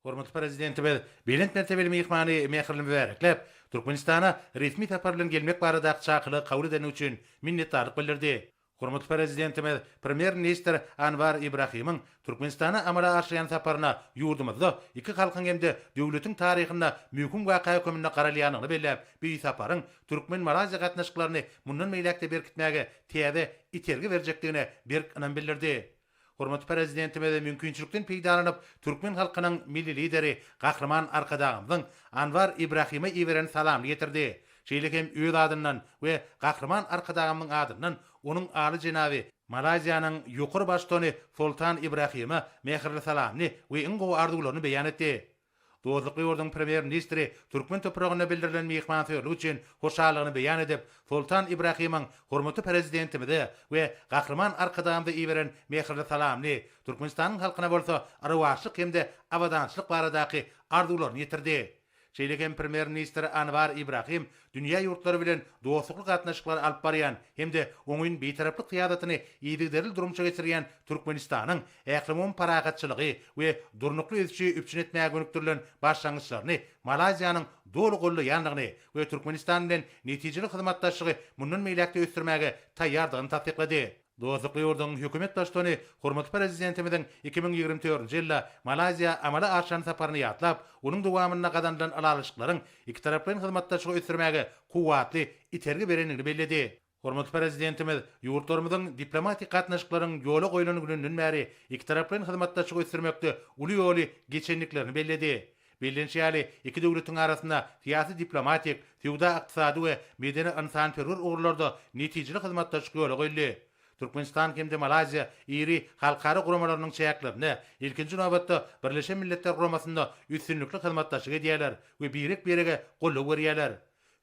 Hormatly Prezidentimiz belent mertebeli myhmany mähirli mübärekläp, Türkmenistana resmi sapar bilen gelmek baradaky çakylygy kabul edeni üçin minnetdarlyk bildirdi. Hormatly Prezidentimiz Premýer-ministr Anwar Ibrahimiň Türkmenistana amala aşyrýan saparyna ýurdumyzda iki halkyň hem-de döwletiň taryhynda möhüm waka höküminde garalýandygyny belläp, bu saparyň türkmen-malaýziýa gatnaşyklaryny mundan beýläk-de berkitmäge täze itergi berjekdigine berk ynam bildirdi. Hormatly Prezidentimiz mümkinçilikden peýdalanyp, türkmen halkynyň Milli Lideri Gahryman Arkadagymyzyň Anwar Ibrahime iberen salamyny ýetirdi. Şeýle hem öz adyndan we Gahryman Arkadagymyzyň adyndan Onuň Aly jenaby, Malaýziýanyň Ýokary Baştutany Soltan Ibrahime mähirli salamyny we iň gowy arzuwlaryny beýan etdi. Dostlukly ýurduň Premýer-ministri türkmen topragynda bildirilen myhmansöýerlik üçin hoşallygyny beýan edip, Soltan Ibrahimiň hormatly Prezidentimize we Gahryman Arkadagymyza iberen mähirli salamyny, Türkmenistanyň halkyna bolsa rowaçlyk hem-de abadançylyk baradaky arzuwlaryny ýetirdi. Şeýle hem Premýer-ministr Anwar Ibrahim dünýä ýurtlary bilen dostlukly gatnaşyklary alyp barýan hem-de oňyn Bitaraplyk syýasatyny yzygiderli durmuşa geçirýän Türkmenistanyň ählumumy parahatçylygy we durnukly ösüşi üpjün etmäge gönükdirilen başlangyçlaryny Malaýziýanyň doly goldaýandygyny we Türkmenistan bilen netijeli hyzmatdaşlygy mundan beýläk-de ösdürmäge taýýardygyny tassyklady. Dostlukly ýurduň Hökümet Baştutany hormatly Prezidentimiziň 2024-nji ýylda Malaýziýa amala aşyran saparyny ýatlap, onuň dowamynda gazanylan ylalaşyklaryň ikitaraplaýyn hyzmatdaşlygy ösdürmäge kuwwatly itergi berendigini belledi. Hormatly Prezidentimiz ýurtlarymyzyň diplomatik gatnaşyklaryň ýola goýlan gününden bäri ikitaraplaýyn hyzmatdaşlygy ösdürmekde uly ýoly geçendiklerini belledi. Bellenişi ýaly, iki döwletiň arasynda syýasy-diplomatik, söwda-ykdysady we medeni-ynsanperwer ugurlarda netijeli hyzmatdaşlyk ýola goýuldy. Türkmenistan hem-de Malaýziýa iri halkara guramalarynyň çäklerinde, ilkinji nobatda, Birleşen Milletler Guramasynda üstünlikli hyzmatdaşlyk edýärler we birek-birege goldaw berýärler.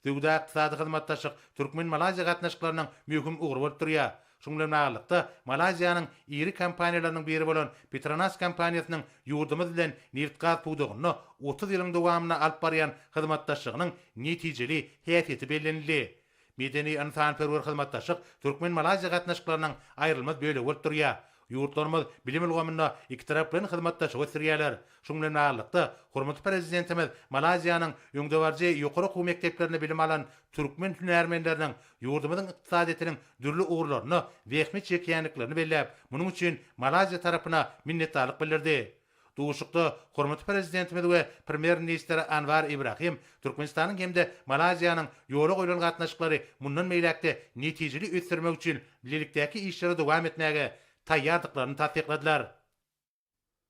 Söwda-ykdysady hyzmatdaşlyk türkmen-malaýziýa gatnaşyklarynyň möhüm ugry bolup durýar. Şunuň bilen baglylykda, Malaýziýanyň iri kompaniýalarynyň biri bolan Petronas kompaniýasynyň ýurdumyz bilen nebitgaz pudagynda 30 ýylyň dowamynda alyp barýan hyzmatdaşlygynyň netijeli häsiýeti bellenildi. Medeni-ynsanperwer hyzmatdaşlyk türkmen-malaýziýa gatnaşyklarynyň aýrylmaz bölegi bolup durýar. Ýurtlarymyz bilim ulgamynda ikitaraplaýyn hyzmatdaşlygy ösdürýärler. Şunuň bilen baglylykda, hormatly Prezidentimiz Malaýziýanyň öňdebaryjy ýokary okuw mekdeplerinde bilim alan türkmen hünärmenleriniň ýurdumyzyň ykdysadyýetiniň dürli ugurlarynda zähmet çekýändiklerini belläp, munuň üçin Malaýziýa tarapyna minnetdarlyk bildirdi. Duşuşykda hormatly Prezidentimiz we Premýer-ministr Anwar Ibrahim Türkmenistanyň hem-de Malaýziýanyň ýola goýlan gatnaşyklary mundan beýläk-de netijeli ösdürmek üçin bilelikdäki işleri dowam etmäge taýýardyklaryny tassykladylar.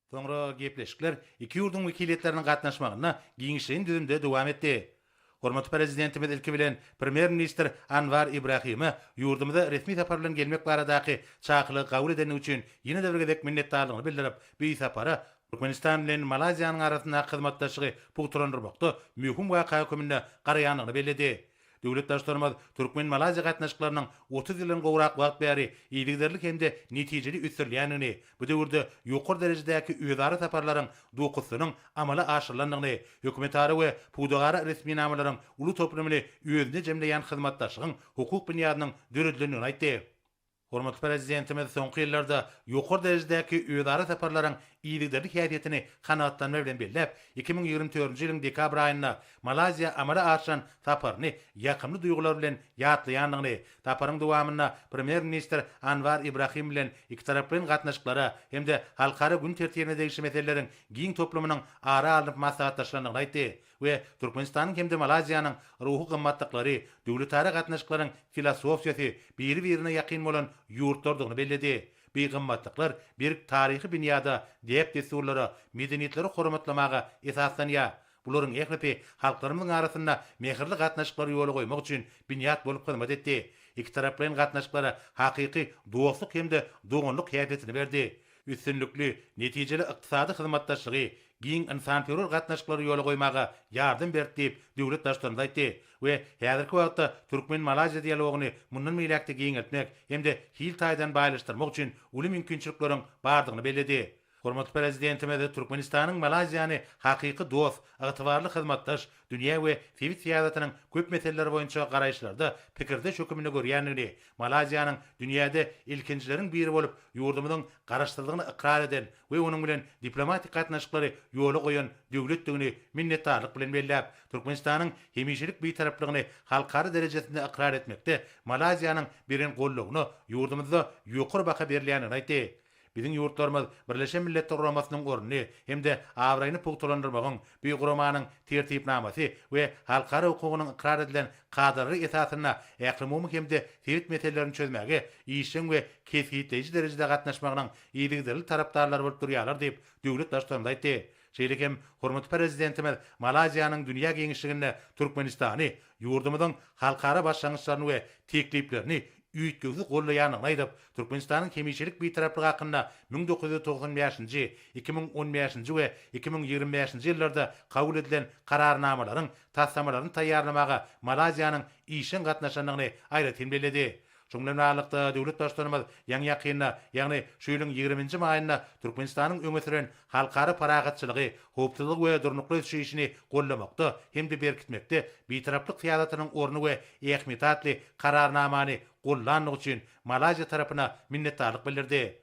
Soňra gepleşikler iki ýurduň wekiliýetleriniň gatnaşmagynda giňişleýin düzümde dowam etdi. Hormatly Prezidentimiz ilki bilen Premýer-ministr Anwar Ibrahime ýurdumyza resmi sapar bilen gelmek baradaky çakylygy kabul edendigi üçin ýene-de bir gezek minnetdarlygyny bildirip, bu sapara Türkmenistan bilen Malaýziýanyň arasyndaky hyzmatdaşlygy pugtalandyrmakda möhüm waka höküminde garaýandygyny belledi. Döwlet Baştutanymyz türkmen-malaýziýa gatnaşyklarynyň 30 ýyldan gowrak wagt bäri yzygiderli hem-de netijeli ösdürilýändigini, bu döwürde ýokary derejedäki özara saparlaryň dokuzysynyň amala aşyrylandygyny, hökümetara we pudagara resminamalaryň uly toplumyny özünde jemleýän hyzmatdaşlygyň hukuk binýadynyň döredilendigini aýtdy. Hormatly Prezidentimiz soňky ýyllarda ýokary derejedäki özara saparlaryň yzygiderli häsiýetini kanagatlanma bilen belläp, 2024-nji ýylyň dekabr aýynda Malaýziýa amala aşyran saparyny ýakymly duýgular bilen ýatlaýandygyny, saparyň dowamynda Premýer-ministr Anwar Ibrahim bilen ikitaraplaýyn gatnaşyklara hem-de halkara gün tertibine degişli meseleleriň giň toplumynyň ara alnyp maslahatlaşylandygyny aýtdy we Türkmenistanyň hem-de Malaýziýanyň ruhy gymmatlyklary, döwletara gatnaşyklaryň filosofiýasy biri-birine ýakyn bolan ýurtlardygyny belledi. Bu gymmatlyklar berk taryhy binýada, däp-dessurlara, medeniýetleri hormatlamaga esaslanýar. Bularyň ählisi halklarymyzyň arasynda mähirli gatnaşyklary ýola goýmak üçin binýat bolup hyzmat etdi. Ikitaraplaýyn gatnaşyklara hakyky dostluk hem-de doganlyk häsiýetini berdi. Üstünlikli, netijeli ykdysady hyzmatdaşlygy, giň ynsanperwer gatnaşyklary ýola goýmaga ýardam berdi diýip, döwlet Baştutanymyz aýtdy we häzirki wagtda türkmen-malaýziýa dialogyny mundan beýläk-de giňeltmek hem-de hil taýdan baýlaşdyrmak üçin uly mümkinçilikleriň bardygyny belledi. Hormatly Prezidentimiz Türkmenistanyň Malaýziýany hakyky dost, ygtybarly hyzmatdaş, dünýä we sebit syýasatynyň köp meseleleri boýunça garaýyşlarda pikirdeş höküminde görýändigini, Malaýziýanyň dünýäde ilkinjileriň biri bolup ýurdumyzyň Garaşsyzlygyny ykrar eden we onuň bilen diplomatik gatnaşyklary ýola goýan döwletdigini minnetdarlyk bilen belläp, Türkmenistanyň hemişelik Bitaraplygyny halkara derejesinde ykrar etmekde Malaýziýanyň beren goldawyna ýurdumyzda ýokary baha berilýändigini aýtdy. Biziň ýurtlarymyz Birleşen Milletler Guramasynyň ornuny hem-de abraýyny pugtalandyrmagyň, bu guramanyň Tertipnamasy we halkara hukugynyň ykrar edilen kadalary esasynda ählumumy hem-de sebit meselelerini çözmäge işjeň we kesgitleýji derejede gatnaşmagynyň yzygiderli tarapdarlary bolup durýarlar diýip, döwlet Baştutanymyz aýtdy. Şeýle hem hormatly Prezidentimiz Malaýziýanyň dünýä giňişliginde Türkmenistany, ýurdumyzyň halkara başlangyçlaryny we tekliplerini üýtgewsiz goldaýandygyny aýdyp, Türkmenistanyň hemişelik Bitaraplygy hakynda 1995-nji, 2015-nji we 2025-nji ýyllarda kabul edilen Kararnamalaryň taslamalaryny taýýarlamaga Malaýziýanyň işjeň gatnaşandygyny aýratyn belledi. Şunuň bilen baglylykda, döwlet Baştutanymyz ýaňy-ýakynda, ýagny şu ýylyň ýigriminji maýynda Türkmenistanyň öňe süren halkara parahatçylygy, howpsuzlygy we durnukly ösüşi işini goldamakda hem-de berkitmekde Bitaraplyk syýasatynyň orny we ähmiýeti atly Kararnamany gollandygy üçin Malaýziýa tarapyna minnetdarlyk bildirdi.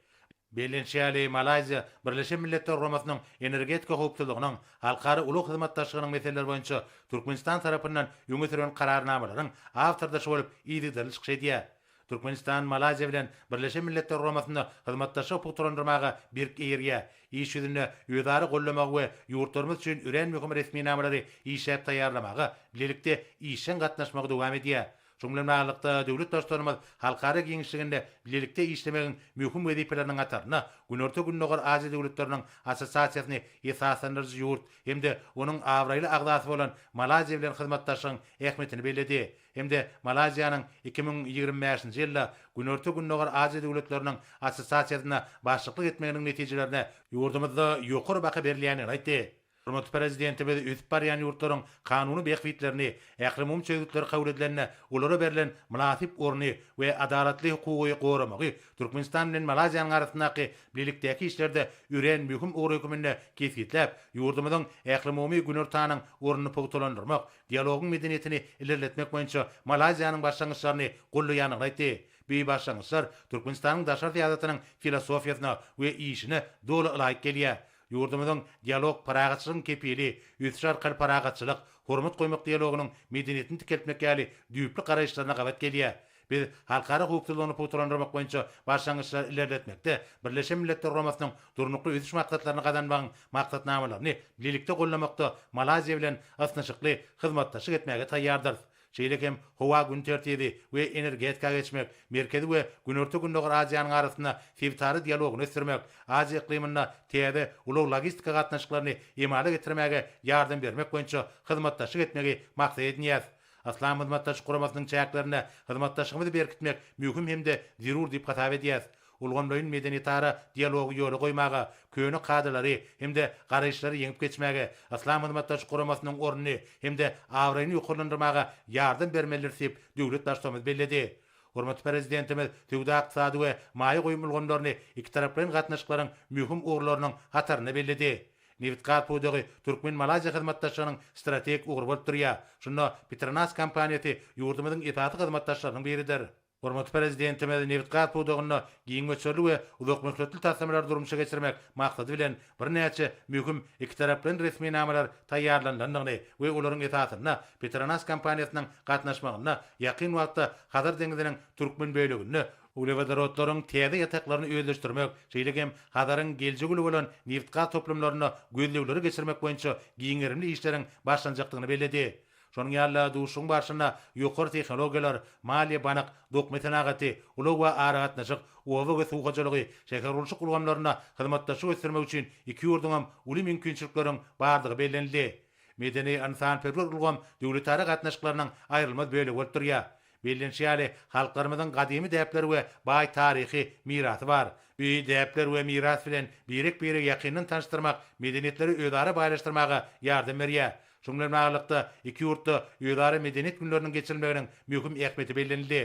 Bellenişi ýaly, Malaýziýa Birleşen Milletler Guramasynyň energetika howpsuzlygynyň, halkara ulag hyzmatdaşlygynyň meseleleri boýunça Türkmenistan tarapyndan öňe süren Kararnamalaryň awtordaşy bolup yzygiderli çykyş edýär. Türkmenistan Malaýziýa bilen Birleşen Milletler Guramasynda hyzmatdaşlygy pugtalandyrmaga berk eýerýär, iş ýüzünde özara goldamagy we ýurtlarymyz üçin örän möhüm resminamalary işläp taýýarlamaga bilelikde işjeň gatnaşmagy dowam edýär. Şunuň bilen baglylykda, döwlet Baştutanymyz halkara giňişliginde bilelikde işlemegiň möhüm wezipeleriniň hatarynda Günorta-Gündogar Aziýa döwletleriniň Assosiasiýasyny esaslandyryjy ýurt hem-de onuň abraýly agzasy bolan Malaýziýa bilen hyzmatdaşlygyň ähmiýetini belledi hem-de Malaýziýanyň 2025-nji ýylda Günorta-Gündogar Aziýa döwletleriniň Assosiasiýasyna başlyklyk etmeginiň netijelerine ýurdumyzda ýokary baha berilýändigini aýtdy. Hormatly Prezidentimiz ösüp barýan ýurtlaryň kanuny bähbitlerini, ählumumy çözgütler kabul edilende olara berlen mynasyp orny we adalatly hukugy goramagy Türkmenistan bilen Malaýziýanyň arasyndaky bilelikdäki işlerde örän möhüm ugur höküminde kesgitläp, ýurdumyzyň ählumumy Günortanyň ornuny pugtalandyrmak, dialogyň medeniýetini ilerletmek boýunça Malaýziýanyň başlangyçlaryny goldaýandygyny aýtdy. Bu başlangyçlar Türkmenistanyň daşary syýasatynyň filosofiýasyna we işine doly ylaýyk gelýär. Ýurdumyzyň Dialog, parahatçylygyň kepili, Ösüş arkaly parahatçylyk, Hormat goýmak dialogynyň medeniýetini dikeltmek ýaly düýpli garaýyşlaryna gabat gelýär. Biz halkara howpsuzlygyny pugtalandyrmak boýunça başlangyçlary ilerletmekde Birleşen Milletler Guramasynyň Durnukly ösüş maksatlaryny gazanmagyň maksatnamalaryny bilelikde goldamakda Malaýziýa bilen ysnyşykly hyzmatdaşlyk etmäge taýýardyrys. Şeýle hem howa gün tertibi we energetika geçmek, Merkezi we Günorta-Gündogar Aziýanyň arasynda sebitara dialogyny ösdürmek, Aziýa yklymynda täze ulag-logistika gatnaşyklaryny emala getirmäge ýardam bermek boýunça hyzmatdaşlyk etmegi maksat edinýäris. Yslam Hyzmatdaşlyk Guramasynyň çäklerinde hyzmatdaşlygymyzy berkitmek möhüm hem-de zerur diýip hasap edýäris. Ulgamlaýyn medeniýetara dialogy ýola goýmaga, köne kadalary hem-de garaýyşlary ýeňip geçmäge, Yslam Hyzmatdaşlyk Guramasynyň ornuny hem-de abraýyny ýokarlandyrmaga ýardam bermelidiris diýip, döwlet Baştutanymyz belledi. Hormatly Prezidentimiz söwda-ykdysady we maýa goýum ulgamlaryny ikitaraplaýyn gatnaşyklaryň möhüm ugurlarynyň hatarynda belledi. Nebitgaz pudagy türkmen-malaýziýa hyzmatdaşlygynyň strategik ugry bolup durýar. Şunda Petronas kompaniýasy ýurdumyzyň esasy hyzmatdaşlarynyň biridir. Hormatly Prezidentimiz nebitgaz pudagynda giň möçberli we uzakmöhletli taslamalary durmuşa geçirmek maksady bilen birnäçe möhüm ikitaraplaýyn resminamalar taýýarlanylandygyny we olaryň esasynda Petronas kompaniýasynyň gatnaşmagynda ýakyn wagtda Hazar deňziniň türkmen böleginde uglewodorodlaryň täze ýataklaryny özleşdirmek, şeýle hem Hazaryň geljegi uly bolan nebitgaz toplumlarynda gözlegleri geçirmek boýunça giň gerimli işleriň başlanjakdygyny belledi. Şonuň ýaly-da, duşuşygyň barşynda ýokary tehnologiýalar, maliýe-bank, dokma senagaty, ulag we aragatnaşyk, oba we suw hojalygy, şähergurluşyk ulgamlarynda hyzmatdaşlygy ösdürmek üçin iki ýurduňam uly mümkinçilikleriň bardygy bellenildi. Medeni-ynsanperwer ulgam döwletara gatnaşyklarynyň aýrylmaz bölegi bolup durýar. Bellenişi ýaly, halklarymyzyň gadymy däpleri we baý taryhy mirasy bar. Bu däpler we miras bilen birek-biregi ýakyndan tanyşdyrmak medeniýetleri özara baýlaşdyrmaga ýardam berýär. Şunuň bilen baglylykda, iki ýurtda özara Medeniýet günleriniň geçirilmeginiň möhüm ähmiýeti bellenildi.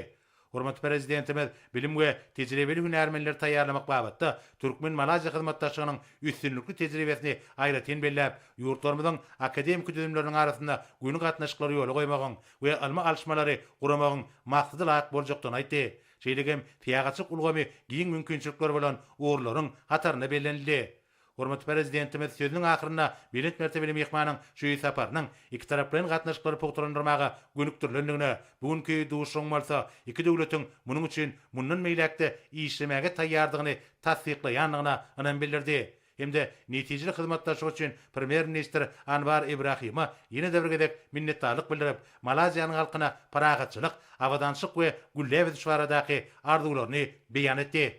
Hormatly Prezidentimiz bilim we tejribeli hünärmenleri taýýarlamak babatda türkmen-malaýziýa hyzmatdaşlygynyň üstünlikli tejribesini aýratyn belläp, ýurtlarymyzyň akademiki düzümleriniň arasynda göni gatnaşyklary ýola goýmagyň we ylmy alyşmalary guramagyň maksada laýyk boljakdygyny aýtdy. Şeýle hem syýahatçylyk ulgamy giň mümkinçilikleri bolan ugurlaryň hatarynda bellenildi. Hormatly Prezidentimiz sözüniň ahyrynda belent mertebeli myhmanyň şu saparynyň ikitaraplaýyn gatnaşyklary pugtalandyrmaga gönükdirilendigine, bu günki duşuşygyň bolsa iki döwletiň munuň üçin mundan beýläk-de işlemäge taýýardygyny tassyklaýandygyna ynam bildirdi hem-de netijeli hyzmatdaşlyk üçin Premýer-ministr Anwar Ibrahime ýene-de bir gezek minnetdarlyk bildirip, Malaýziýanyň halkyna parahatçylyk, abadançylyk we gülläp ösüş baradaky arzuwlaryny beýan etdi.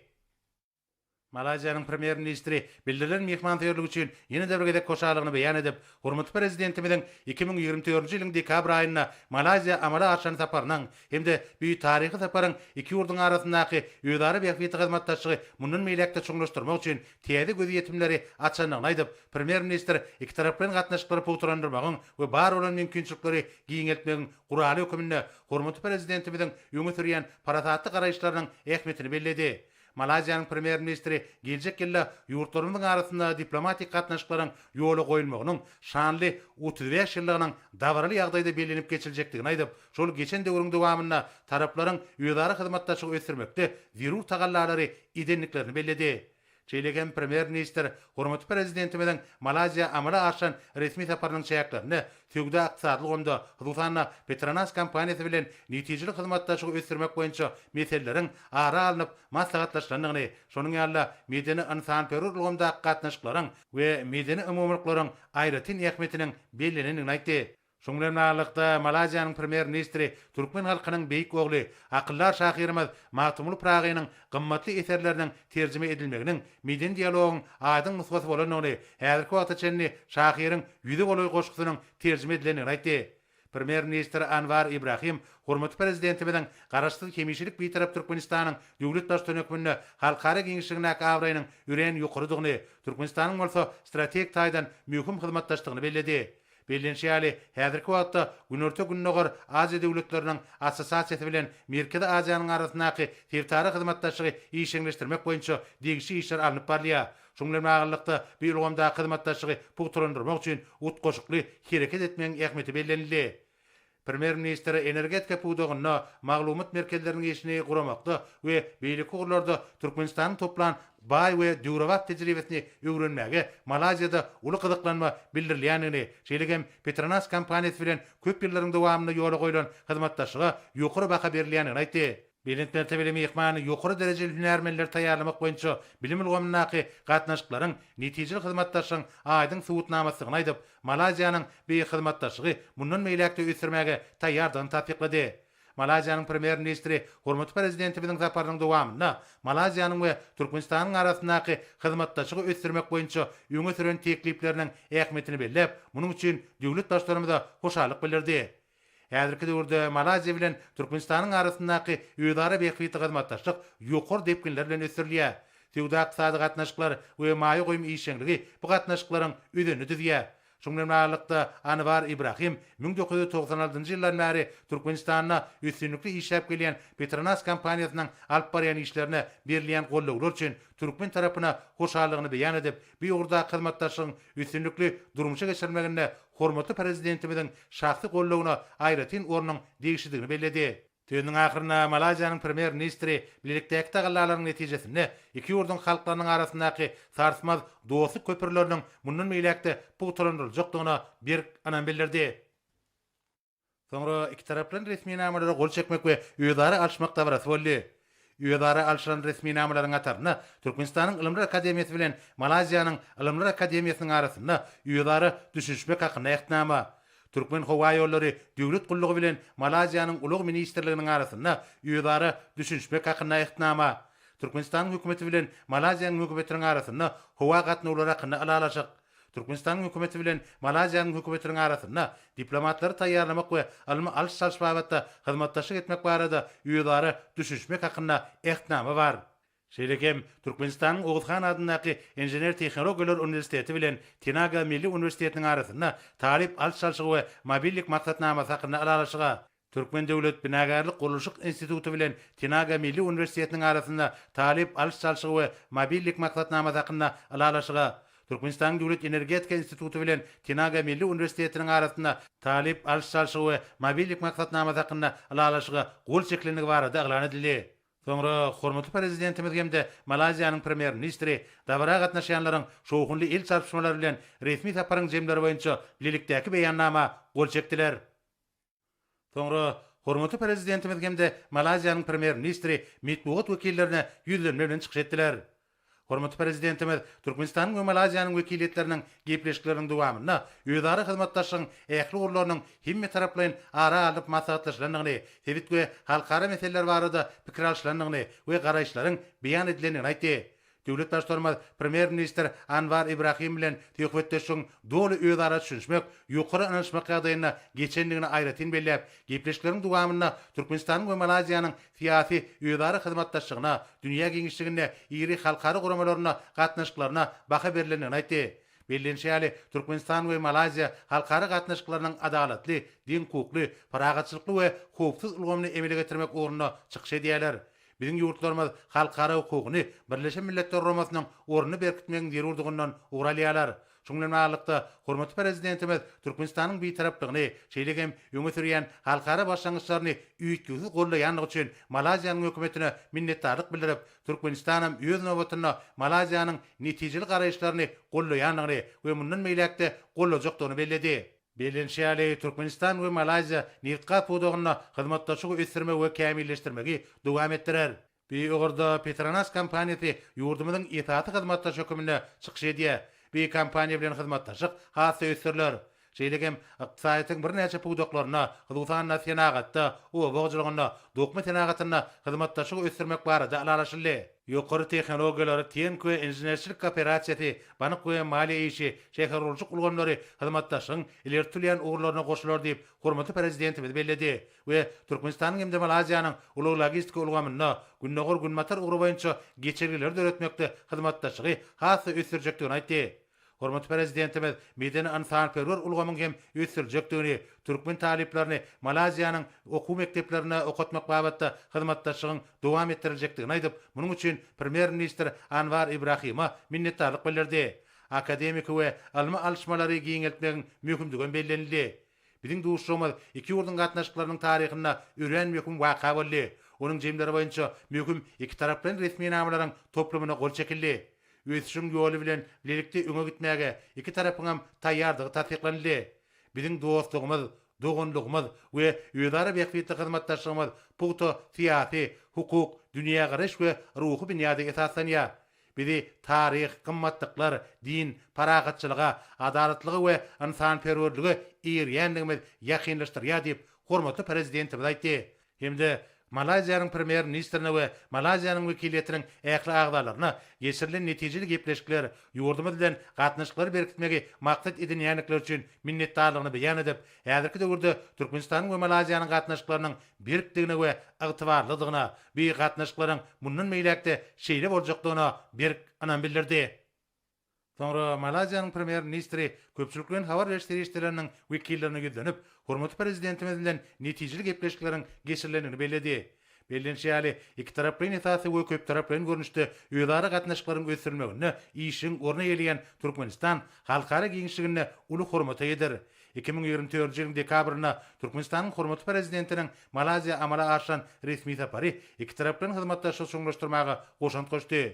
Malaýziýanyň Premýer-ministri bildirilen myhmansöýerlik üçin ýene-de bir gezek hoşallygyny beýan edip, hormatly Prezidentimiziň 2024-nji ýylyň dekabr aýynda Malaýziýa amala aşyran saparynyň hem-de bu taryhy saparyň iki ýurduň arasyndaky özara bähbitli hyzmatdaşlygy mundan beýläk-de çuňlaşdyrmak üçin täze gözýetimleri açandygyny aýdyp, Premýer-ministr ikitaraplaýyn gatnaşyklary pugtalandyrmagyň we bar bolan mümkinçilikleri giňeltmegiň guraly höküminde hormatly Prezidentimiziň öňe sürýän parasatly garaýyşlarynyň ähmiýetini belledi. Malaýziýanyň Premýer-ministri geljek ýylda ýurtlarymyzyň arasynda diplomatik gatnaşyklaryň ýola goýulmagynyň şanly 35 ýyllygynyň dabaraly ýagdaýda bellenip geçiljekdigini aýdyp, şol geçen döwrüň dowamynda taraplaryň özara hyzmatdaşlygy ösdürmekde zerur tagallalary edendiklerini belledi. Şeýle hem Premýer-ministr hormatly Prezidentimiziň Malaýziýa amala aşyran resmi saparynyň çäklerinde söwda-ykdysady ulgamda, hususan-da, Petronas kompaniýasy bilen netijeli hyzmatdaşlygy ösdürmek boýunça meseleleriň ara alnyp maslahatlaşylandygyny, şonuň ýaly-da medeni-ynsanperwer ulgamdaky gatnaşyklaryň we medeni umumylyklaryň aýratyn ähmiýetiniň bellenendigini aýtdy. Şunuň bilen baglylykda, Malaýziýanyň Premýer-ministri türkmen halkynyň beýik ogly, akyldar şahyrymyz Magtymguly Pyragynyň gymmatly eserleriniň terjime edilmeginiň medeni dialogyň aýdyň nusgasy bolandygyny, häzirki wagta çenli şahyryň ýüze golaý goşgusynyň terjime edilendigini aýtdy. Premýer-ministr Anwar Ibrahim hormatly Prezidentimiziň Garaşsyz, hemişelik Bitarap Türkmenistanyň döwlet Baştutany hökmünde halkara giňişligindäki abraýynyň örän ýokarydygyny, Türkmenistanyň bolsa strategik taýdan möhüm hyzmatdaşdygyny belledi. Bellenişi ýaly, häzirki wagtda Günorta-Gündogar Aziýa döwletleriniň Assosiasiýasy bilen Merkezi Aziýanyň arasyndaky sebitara hyzmatdaşlygy işjeňleşdirmek boýunça degişli işler alnyp barylýar. Şunuň bilen baglylykda, bu ulgamdaky hyzmatdaşlygy pugtalandyrmak üçin utgaşykly hereket etmegiň ähmiýeti bellenildi. Premýer-ministr energetika pudagynda maglumat merkezleriniň işini guramakda we beýleki ugurlarda Türkmenistanyň toplan baý we döwrebap tejribesini öwrenmäge Malaýziýada uly gyzyklanma bildirilýändigini, şeýle hem Petronas kompaniýasy bilen köp ýyllaryň dowamynda ýola goýlan hyzmatdaşlyga ýokary baha berilýändigini aýtdy. Belent mertebeli myhman ýokary derejeli hünärmenleri taýýarlamak boýunça bilim ulgamyndaky gatnaşyklaryň netijeli hyzmatdaşlygyň aýdyň subutnamasydygyny aýdyp, Malaýziýanyň bu hyzmatdaşlygy mundan beýläk-de ösdürmäge taýýardygyny tassyklady. Malaýziýanyň Premýer-ministri hormatly Prezidentimiziň saparynyň dowamynda Malaýziýanyň we Türkmenistanyň arasyndaky hyzmatdaşlygy ösdürmek boýunça öňe süren teklipleriniň ähmiýetini belläp, munuň üçin döwlet Baştutanymyza hoşallyk bildirdi. Häzirki döwürde Malaýziýa bilen Türkmenistanyň arasyndaky özara bähbitli hyzmatdaşlyk ýokary depginler bilen ösdürilýär. Söwda-ykdysady gatnaşyklar we maýa goýum işjeňligi bu gatnaşyklaryň özenini düzýär. Şunuň bilen baglylykda, Anwar Ibrahim 1996-njy ýyldan bäri Türkmenistanda üstünlikli işläp gelýän Petronas kompaniýasynyň alyp barýan işlerine berilýän goldawlar üçin türkmen tarapyna hoşallygyny beýan edip, bu ugurdaky hyzmatdaşlygyň üstünlikli durmuşa geçirilmeginde hormatly Prezidentimiziň şahsy goldawyna aýratyn ornuň degişlidigini belledi. Sözüniň ahyrynda Malaýziýanyň Premýer-ministri bilelikdäki tagallalaryň netijesinde iki ýurduň halklarynyň arasyndaky sarsmaz dostluk köprüleriniň mundan beýläk-de pugtalandyryljakdygyna berk ynam bildirdi. Soňra ikitaraplaýyn resminamalara gol çekmek we özara alyşmak dabarasy boldy. Özara alşylan resminamalaryň hatarynda Türkmenistanyň Ylymlar akademiýasy bilen Malaýziýanyň Ylymlar akademiýasynyň arasynda özara düşünişmek hakynda Ähtnama, Türkmenhowaýollary döwlet gullugy bilen Malaýziýanyň Ulag ministrliginiň arasynda özara düşünişmek hakynda Ähtnama, Türkmenistanyň Hökümeti bilen Malaýziýanyň Hökümetiniň arasynda howa gatnawlary hakynda Ylalaşyk, Türkmenistanyň Hökümeti bilen Malaýziýanyň Hökümetiniň arasynda diplomatlary taýýarlamak we ylmy alyş-çalyş babatda hyzmatdaşlyk etmek barada özara düşünişmek hakynda Ähtnama bar. Şeýle hem Türkmenistanyň Oguz han adyndaky Inžener-tehnologiýalar uniwersiteti bilen Tenaga milli uniwersitetiniň arasynda talyp alyş-çalşygy we mobillik maksatnamasy hakynda Ylalaşyga. Türkmen döwlet binagärlik-gurluşyk instituty bilen Tenaga milli uniwersitetiniň arasynda talyp alyş-çalşygy we mobillik maksatnamasy hakynda ylalaşyga, Türkmenistanyň Döwlet energetika instituty bilen Tenaga milli uniwersitetiniň arasynda talyp alyş-çalşygy we mobillik maksatnamasy hakynda ylalaşyga gol çekilendigi barada yglan edildi. Soňra hormatly Prezidentimiz hem-de Malaýziýanyň Premýer-ministri dabara gatnaşýanlaryň şowhunly el çarpyşmalary bilen resmi saparyň jemleri boýunça bilelikdäki Beýannama gol çekdiler. Soňra hormatly Prezidentimiz hem-de Malaýziýanyň Premýer-ministri metbugat wekillerine ýüzlenme bilen çykyş etdiler. Hormatly Prezidentimiz Türkmenistanyň we Malaýziýanyň wekiliýetleriniň gepleşikleriniň dowamynda özara hyzmatdaşlygyň ähli ugurlarynyň hemmetaraplaýyn ara alnyp maslahatlaşylandygyny, sebit we halkara meseleler barada pikir alşylandygyny we garaýyşlaryň beýan edilendigini aýtdy. Döwlet Baştutanymyz Premýer-ministr Anwar Ibrahim bilen söhbetdeşligiň doly özara düşünişmek, ýokary ynanyşmak ýagdaýynda geçendigini aýratyn belläp, gepleşikleriň dowamynda Türkmenistanyň we Malaýziýanyň syýasy özara hyzmatdaşlygyna, dünýä giňişliginde iri halkara guramalarynda gatnaşyklaryna baha berlendigini aýtdy. Bellenişi ýaly, Türkmenistan we Malaýziýa halkara gatnaşyklarynyň adalatly, deňhukukly, parahatçylykly we howpsuz ulgamyny emele getirmek ugrunda çykyş edýärler. Biziň ýurtlarymyz halkara hukugyny, Birleşen Milletler Guramasynyň ornuny berkitmegiň zerurdygyndan ugur alýarlar. Şunuň bilen baglylykda, hormatly Prezidentimiz Türkmenistanyň Bitaraplygyny, şeýle hem öňe sürýän halkara başlangyçlaryny üýtgewsiz goldaýandygy üçin Malaýziýanyň Hökümetine minnetdarlyk bildirip, Türkmenistanam öz nobatynda Malaýziýanyň netijeli garaýyşlaryny goldaýandygyny we mundan beýläk-de goldajakdygyny belledi. Bellenişi ýaly, Türkmenistan we Malaýziýa nebitgaz pudagynda hyzmatdaşlygy ösdürmegi we kämilleşdirmegi dowam etdirer. Bu ugurda Petronas kompaniýasy ýurdumyzyň esasy hyzmatdaşy hökmünde çykyş edýär. Bu kompaniýa bilen hyzmatdaşlyk has-da ösdüriler. Şeýle hem ykdysadyýetiň birnäçe pudaklarynda, hususan-da, senagatda, oba hojalygynda, dokma senagatynda hyzmatdaşlygy ösdürmek barada ylalaşyldy. Ýokary tehnologiýalar, tehniki we inženerçilik kooperasiýasy, bank we maliýe işi, şähergurluşyk ulgamlary hyzmatdaşlygyň ileri tutulýan ugurlaryna goşular diýip, hormatly Prezidentimiz belledi we Türkmenistanyň hem-de Malaýziýanyň ulag-logistika ulgamynda Gündogar-Günbatar ugry boýunça geçelgeleri döretmekde hyzmatdaşlygy has-da ösdürjekdigini aýtdy. Hormatly Prezidentimiz medeni-ynsanperwer ulgamyň hem ösdüriljekdigini, türkmen talyplaryny Malaýziýanyň okuw mekdeplerinde okatmak babatda hyzmatdaşlygyň dowam etdiriljekdigini aýdyp, munuň üçin Premýer-ministr Anwar Ibrahima minnetdarlyk bildirdi. Akademiki we ylmy alyşmalary giňeltmegiň möhümdigi hem bellenildi. Biziň duşuşygymyz iki ýurduň gatnaşyklarynyň taryhynda örän möhüm waka boldy. Onuň jemleri boýunça möhüm ikitaraplaýyn resminamalaryň toplumyna gol çekildi. Ösüşiň ýoly bilen bilelikde öňe gitmäge iki tarapyňam taýýardygy tassyklanyldy. Biziň dostlugymyz, doganlygymyz we özara bähbitli hyzmatdaşlygymyz pugta syýasy, hukuk, dünýägaraýyş we ruhy binýada esaslanýar. Bizi taryh, gymmatlyklar, din, parahatçylyga, adalatlyga we ynsanperwerlige eýerýändigimiz ýakynlaşdyrýar diýip, hormatly Prezidentimiz aýtdy hem-de Malaýziýanyň Premýer-ministrine we Malaýziýanyň wekiliýetiniň ähli agzalaryna geçirilen netijeli gepleşikler, ýurdumyz bilen gatnaşyklary berkitmegi maksat edinýändikleri üçin minnetdarlygyny beýan edip, häzirki döwürde Türkmenistanyň we Malaýziýanyň gatnaşyklarynyň berkdigine we ygtybarlydygyna, bu gatnaşyklaryň mundan beýläk-de şeýle boljakdygyna berk ynam bildirdi. Soňra Malaýziýanyň Premýer-ministri köpçülikleýin habar beriş serişdeleriniň wekillerine ýüzlenip, hormatly Prezidentimiz bilen netijeli gepleşikleriň geçirilendigini belledi. Bellenişi ýaly, ikitaraplaýyn esasda we köptaraplaýyn görnüşde özara gatnaşyklaryň ösdürilmeginde işjeň orun eýeleýän Türkmenistan halkara giňişliginde uly hormata eýedir. 2024-nji ýylyň dekabrynda Türkmenistanyň hormatly Prezidentiniň Malaýziýa amala aşyran resmi sapary ikitaraplaýyn hyzmatdaşlygy çuňlaşdyrmaga goşant goşdy.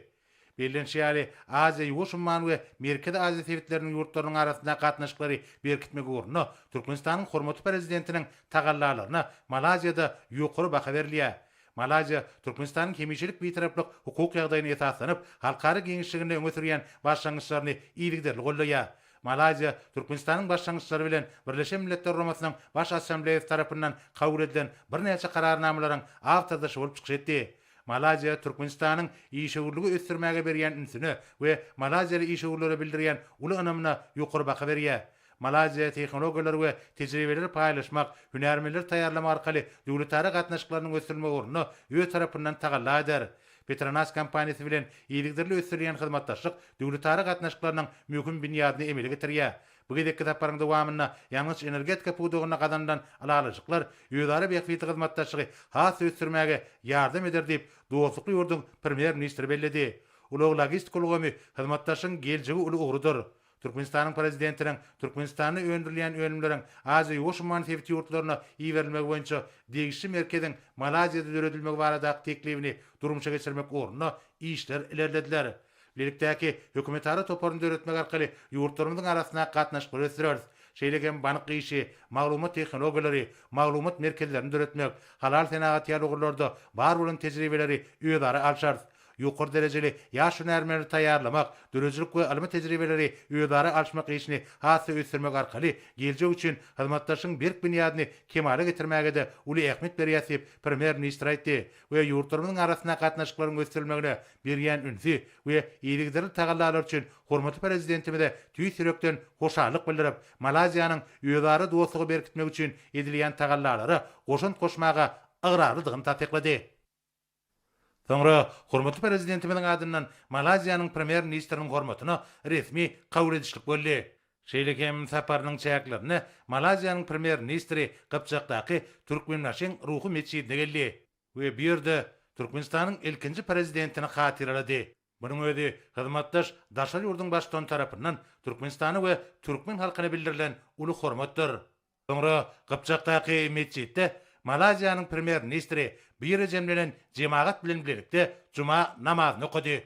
Bellenişi ýaly, Aziýa-Ýuwaş umman we Merkezi Aziýa sebitleriniň ýurtlarynyň arasyndaky gatnaşyklary berkitmek ugrunda Türkmenistanyň hormatly Prezidentiniň tagallalaryna Malaýziýada ýokary baha berilýär. Malaýziýa Türkmenistanyň hemişelik Bitaraplyk hukuk ýagdaýyna esaslanyp, halkara giňişliginde öňe sürýän başlangyçlaryny yzygiderli goldaýar. Malaýziýa Türkmenistanyň başlangyçlary bilen Birleşen Milletler Guramasynyň Baş Assambleýasy tarapyndan kabul edilen birnäçe Kararnamalaryň awtordaşy bolup çykyş etdi. Malaýziýa Türkmenistanyň işewürligi ösdürmäge berýän ünsüne we malaýziýaly işewürlere bildirýän uly ynamyna ýokary baha berýär. Malaýziýa tehnologiýalary we tejribeleri paýlaşmak, hünärmenleri taýýarlamak arkaly döwletara gatnaşyklarynyň ösdürilmegi ugrunda öz tarapyndan tagalla eder. Petronas kompaniýasy bilen yzygiderli ösdürilýän hyzmatdaşlyk döwletara gatnaşyklarynyň möhüm binýadyny emele getirýär. Bu gezekki saparyň dowamynda ýangyç-energetika pudagynda gazanylan ylalaşyklar özara bähbitli hyzmatdaşlygy has-da ösdürmäge ýardam eder diýip, dostlukly ýurduň Premýer-ministri belledi. Ulag-logistika ulgamy hyzmatdaşlygyň geljegi uly ugrudyr. Türkmenistanyň Prezidentiniň Türkmenistanda öndürilýän önümleriň Aziýa-Ýuwaş umman sebiti ýurtlaryna iberilmegi boýunça degişli merkeziň Malaýziýada döredilmegi baradaky teklibini durmuşa geçirmek ugrunda işler ilerlediler. Bilelikdäki hökümetara toparyny döretmek arkaly ýurtlarymyzyň arasyndaky gatnaşyklary ösdüreris. Şeýle hem bank işi, maglumat tehnologiýalary, maglumat merkezlerini döretmek, halal senagaty ýaly ugurlarda bar bolan tejribeleri özara alşarys. Ýokary derejeli ýaş hünärmenleri taýýarlamak, döredijilik we ylmy tejribeleri özara alyşmak işini has-da ösdürmek arkaly geljek üçin hyzmatdaşlygyň berk binýadyny kemala getirmäge-de uly ähmiýet berýäris diýip, premýer-ministr aýtdy we ýurtlarymyzyň arasyndaky gatnaşyklaryň ösdürilmegine berýän ünsi we yzygiderli tagallalary üçin hormatly Prezidentimize tüýs ýürekden hoşallyk bildirip, Malaýziýanyň özara dostlugy berkitmek üçin edilýän tagallalara goşant goşmaga ygrarlydygyny tassyklady. Soňra hormatly Prezidentimiziň adyndan Malaýziýanyň Premýer-ministriniň hormatyna resmi kabul edişlik boldy. Şeýle hem saparynyň çäklerinde Malaýziýanyň Premýer-ministri Gypjakdaky Türkmenbaşyň Ruhy metjidine geldi we bu ýerde Türkmenistanyň ilkinji Prezidentini hatyralady. Munuň özi hyzmatdaş daşary ýurduň Baştutany tarapyndan Türkmenistana we türkmen halkyna bildirilen uly hormatdyr. Soňra Gypjakdaky metjitde Malaýziýanyň Premýer-ministri bu ýere jemlenen jemagat bilen bilelikde juma namazyny okady.